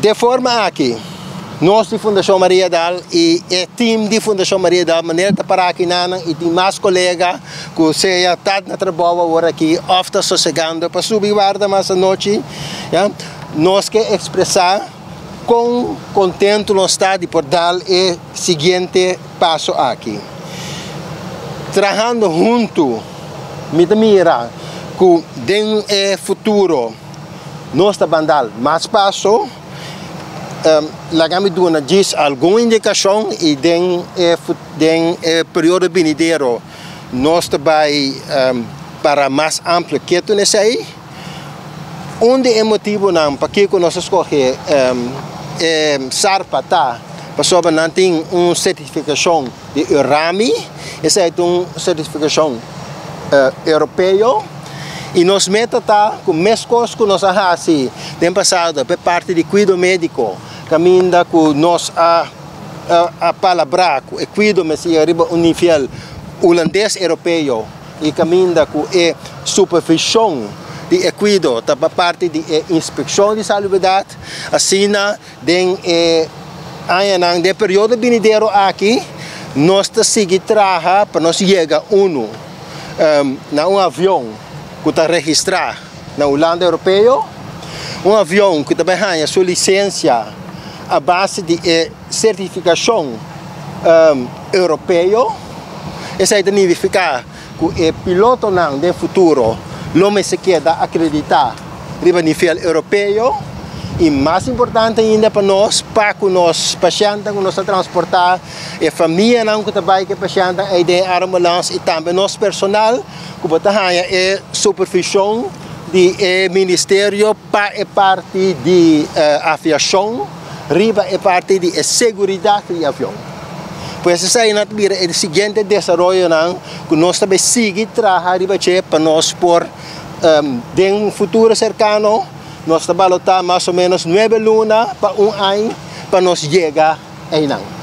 Di e forma aki, nos di Fundashon Mariadal i e tim di Fundashon Mariadal manera ta para akinan i tin mas kolega ku sea ta na trabou awor aki òf ta sosegando pa subi warda mas anochi, ya, nos ke ekspresá kon kontentu nos ta di por dal e siguiente paso aki. Trahando huntu mi ta mira ku den e futuro nos ta ban dal mas paso. Laga mi duna djis algun indikashon i den e den e periodo binidero nos ta bai para mas amplio ketu n'esei. Un di e motibunan pakiko nos a skohe e Sarpa ta pasobra nan tin un sertifikashon di Eurami, esei ta un sertifikashon europeo i nos meta ta ku meskos ku nos a hasi den pasado pa e parti di kuido médiko kaminda ku nos a a palabrá ku e kuido mester yega riba un nivel hulandes europeo i kaminda ku e supervishon di e kuido ta pa parti di e inspekshon di salubridat, asina den e añanan, den e periodo binidero aki, nos ta sigui traha pa nos yega unu na un avion ku ta registrá na Hulanda Europeo, un avion ku ta bai haña su lisensia a base di e sertifikashon Europeo. Esei ta nifiká ku e pilotonan den futuro lo mester keda akreditá riba nivel Europeo i mas importante ainda pa nos, pa ku nos pashèntnan ku nos ta transportá, e famianan ku ta bai ku e pashèntnan ei den e ambulans i tambe nos personal ku bo ta haña e supervishon di e ministerio pa e parti di aviashon riba e parti di e seguridat di avion. Pues esei nan ta bira e siguiente desaroyonan ku nos ta bai sigui traha riba dje pa nos por den un futuro serkano nos ta balotá mas o ménos nuebe luna pa un aña pa nos yega einan.